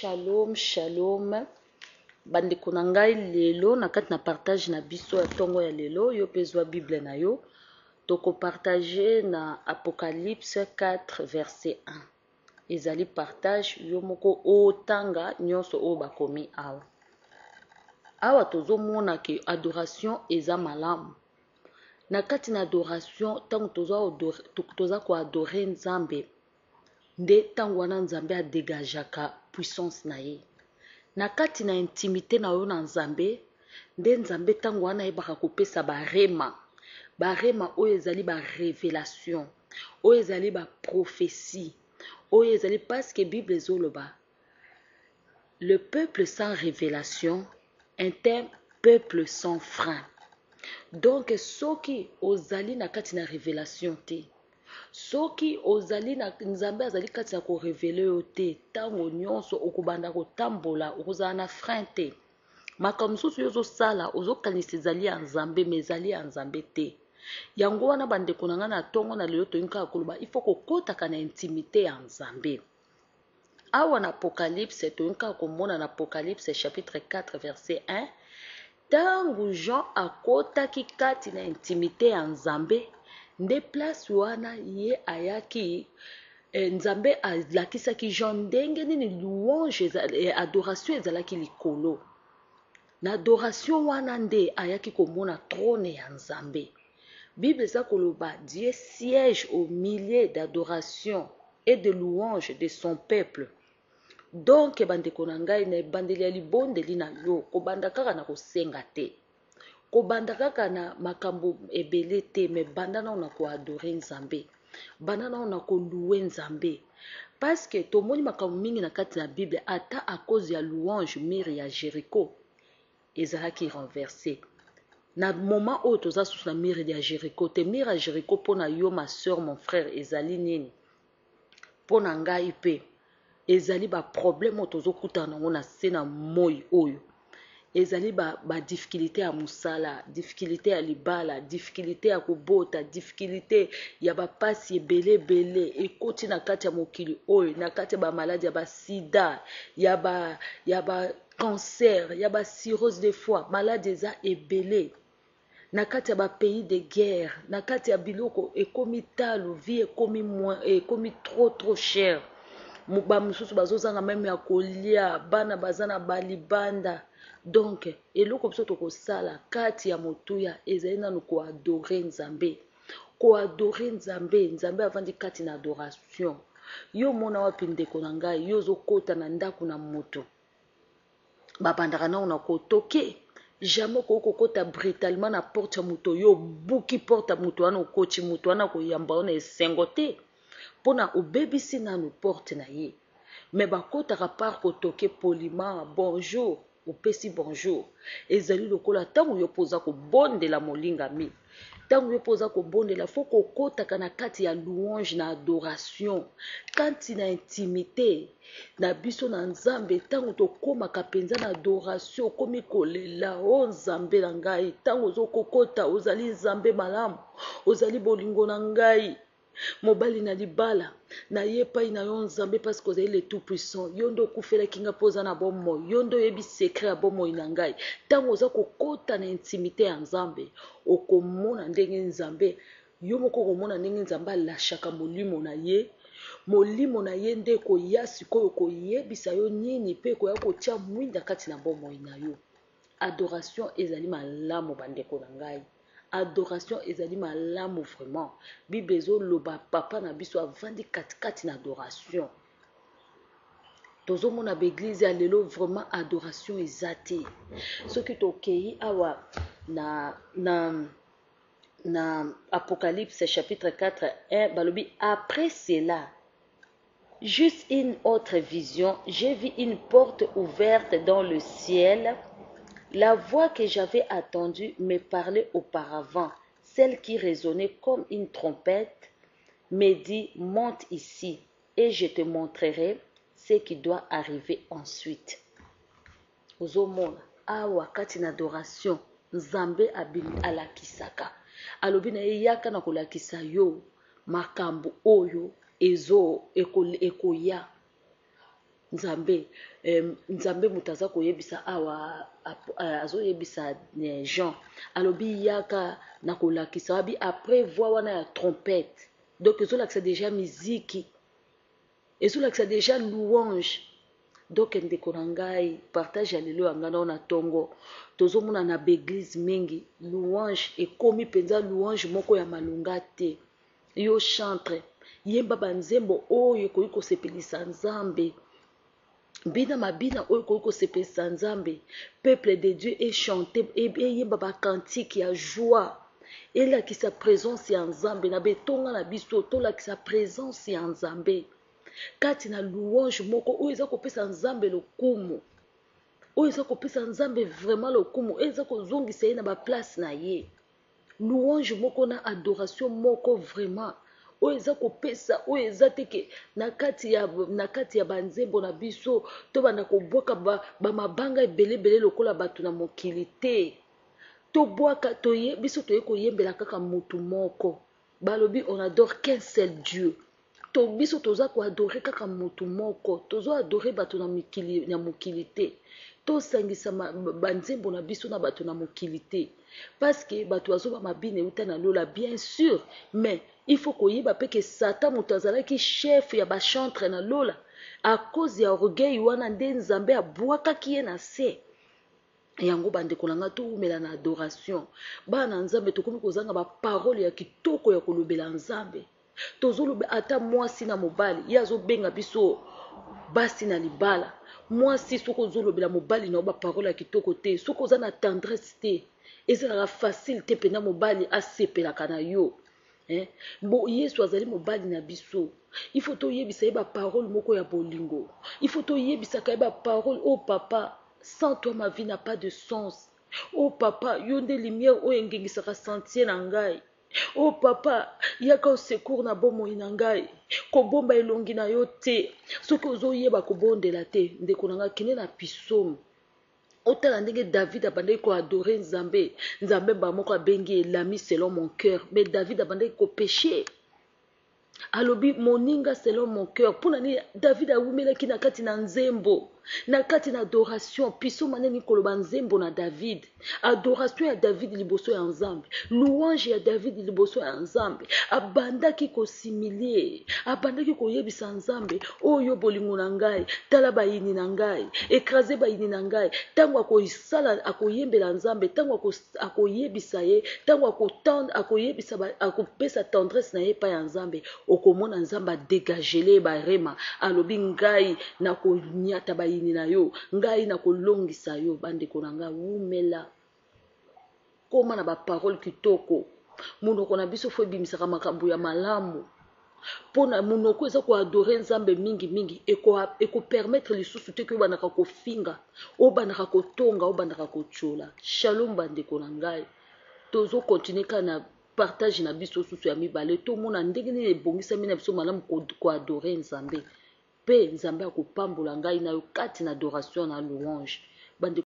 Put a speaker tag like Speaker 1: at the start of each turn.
Speaker 1: Shalom shalom bandeko na ngai lelo na kati na partage na biso ya ntongo ya lelo yo mpe zwa bible na yo tokopartage na apocalypse 4 verset 1 ezali partage yo moko otanga nyonso oyo bakomi awa awa tozomona ke adoration eza malamu na kati na adoration ntango toza koadore nzambe nde ntango wana Nzambe a degageaka puissance na ye. Na kati na intimite na yo na Nzambe, nde Nzambe ntango wana ayebaka kopesa ba rhema, ba rhema oyo ezali ba revelation, oyo ezali ba prophetie, oyo ezali parce que Bible ezoloba le peuple sans revelation est un peuple sans frein. Donc soki ozali na kati na revelation te, Soki ozali na Nzambe azali kati ya ko reveler yo te, tango nyonso okobanda kotambola, okozala na frein te. Makambo mosusu yo ozosala, ozokanisa ezali ya Nzambe, mais ezali ya Nzambe te. Yango wana bandeko na ngai na tongo na lelo tolingi kaka koloba il faut kokotaka na intimite ya Nzambe. Awa na Apocalypse, tolingi kaka komona na Apocalypse chapitre 4 verset 1, Tango Jean akotaki kati na intimite ya Nzambe, nde place wana ye ayaki, eh, Nzambe alakisaki Jean ndenge nini louange, eh, adoration ezalaki likolo. Na adoration wana nde ayaki komona trone ya Nzambe. Bible eza koloba Dieu siège au milieu d'adoration et de louange de son peuple. Donc ba ndeko na ngai na ebandeli ya libondeli na yo kobanda kaka na kosenga te kobanda kaka na makambo ebele te mais banda nao na ko adorer Nzambe banda nao na ko louer Nzambe parce que tomoni makambo mingi na kati na Bible ata à cause ya louange mur ya Jericho ezalaki renverse na moment oyo toza susu na mur ya Jericho te mur ya Jericho mpo na yo ma soeur mon frère ezali nini Mpo na ngai mpe ezali ba problème oyo tozokutana nango na se na moi oyo ezali ba, ba difficulté ya mosala difficulté ya libala difficulté ya kobota difficulté ya bapasi ebele ebele ekoti na kati ya mokili oyo na kati ya bamaladi ya basida ya ba, ya ba cancer ya ba cirrhose de foie maladi eza ebele na kati ya ba pays de guerre na kati ya biloko ekomi talo vie ekomi moins ekomi trop trop cher ba mosusu bazozanga meme ya kolia bana baza na balibanda donc eloko biso tokosala kati ya motuya ezali nanu koadore nzambe koadore nzambe nzambe avandi kati na adoration yo omona wapi ndeko na ngai yo ozokota na ndako na moto Babandaka nao na ko toke jamais okoki kokota brutalement na porte ya moto oyo obuki porte ya moto wana okoti moto wana akoyamba yo na esengo te mpona obebisi nanu porte na ye mais bakotaka par kotoke poliment bonjour opesi bonjour ezali lokola ntango yo mpo oza kobondela molingami Tango yo pe oza kobondela faut kokotaka na kati ya louange na adoration kati na intimite na biso na Nzambe tango tokomaka penza na adoration okomi kolela o oh, Nzambe na ngai tango ozokokota ozali Nzambe malamu ozali bolingo na ngai Mobali na libala na ye epai na yo Nzambe parce que ozali le tout puissant yo nde okufelaki ngai mpo oza na bomoi yo nde oyebi secret ya bomoi na ngai ntango oza kokota na intimite ya Nzambe okomona ndenge Nzambe yo moko okomona ndenge Nzambe alashaka molimo na ye molimo na ye nde ekoya sikoyo koyebisa yo nini mpe ekoya kotia mwinda kati na bomoi na yo Adoration ezali malamu ba ndeko na ngai. Adoration ezali malamu vraiment. Bible ezo loba papa na biso avandi kati kati na adoration. Tozomona ba eglise ya lelo vraiment adoration eza te. Soki tokeyi awa na na na Apocalypse chapitre 4 1 balobi après cela Juste une autre vision, j'ai vu une porte ouverte dans le ciel. La voix que j'avais attendue me parlait auparavant, celle qui résonnait comme une trompette, me dit, monte ici et je te montrerai ce qui doit arriver ensuite. Ozomona awa kati na adoration Nzambe alakisaka alobi na ye yaka na kolakisa yo makambo oyo ezo ekoya. Nzambe, Nzambe moto aza koyebisa awa, azoyebisa Jean, alobi yaka na kolakisa wabi après voix wana ya trompette. Donc ezolakisa deja miziki, ezolakisa deja louange. Donc ndeko na ngai, partage ya lelo ya ngai nao na ntongo, tozomona na baeglise mingi louange ekomi mpenza louange moko ya malonga te. Yo chantre, yemba banzembo oyo ekoki kosepelisa Nzambe, bina mabina oyo ekoki kosepelisa Nzambe. Peuple de Dieu echante, eyemba bacantique ya joie, elakisa présence ya Nzambe na betonga na biso. Tolakisa présence ya Nzambe kati na louange moko oyo eza kopesa Nzambe lokumu, oyo eza kopesa Nzambe vraiment lokumu, oyo eza kozongisa ye na baplace na ye. Louange moko na adoration moko vraiment oyo eza kopesa, oyo eza te ke na kati ya banzembo na biso tobanda kobwaka bamabanga ebele ebele lokola bato na mokili te. Tobwaka toye, biso toye koyembela kaka motu moko. Balobi on adore qu'un seul Dieu. To biso toza koadorer kaka motu moko, tozoadorer bato na mokili te. Tosangisa banzembo na biso na bato na mokili te, parce que bato bazoba mabina euta na lola, bien sûr, mais il faut koyeba mpe ke Satan moto azalaki chef ya bachantre na lola. À cause ya orgueil wana nde Nzambe abwakaki ye na se. Yango bandeko na ngai, towumela na adoration. Bana na Nzambe, tokomi kozanga baparole ya kitoko ya kolobela Nzambe. Tozoloba ata mwasi na mobali, ye azobenga biso basi na libala. Mwasi, soki ozolobela mobali na yo baparole ya kitoko te, soki oza na tendresse te, ezalaka facile te mpenza mobali asepelaka na yo, eh? Bo Yesu azali mobali na biso, il faut toyebisa ye baparole moko ya bolingo. Il faut toyebisaka ye baparole: "Oh papa, sans toi ma vie n'a pas de sens. Oh papa, yo nde lumière oyo engengisaka sentier na ngai. Oh papa, yaka au secours na bomoi na ngai." Kobomba elongi na yo te. Soki ozoyeba kobondela te, ndeko na ngai, kende na psaume, otala ndenge David abandaki koadorer Nzambe. Nzambe mbala moko abengi ye "l'ami selon mon cœur". Mais David abandaki kopécher, alobi "moninga selon mon cœur". Mpona nini David awumelaki na kati na nzembo, na kati na adoration? Psaume nini koloba nzembo na David, adoration ya David liboso ya Nzambe, louange ya David liboso ya Nzambe. Abandaki kos'humilier, abandaki koyebisa Nzambe: "Oyo bolingo na ngai, tala bayini na ngai, écrase bayini na ngai." Ntango akosala, akoyembela Nzambe, ntango akoyebisa ye, ntango akoyebisa, akopesa tendresse na ye epai ya Nzambe, okomona Nzambe adégagele ye barema. Alobi: "Ngai nakonyata bayini na yo, ngai nakolongisa yo." Bandeko na ngai, wumela, koma na baparole kitoko. Monoko na biso faut ebimisaka makambo ya malamu, mpona monoko eza koadorer Nzambe mingimingi, ekopermettre lisusu te ke obandaka kofinga, obandaka kotonga, obandaka kotiola. Shalom bandeko na ngai, tozocontinuer kaka na partage na biso susu ya mibale. Tomona ndenge nini ebongisami na biso malamu koadorer Nzambe, mpe Nzambe akopambola ngai na yo kati na adoration na louange. Bandeko.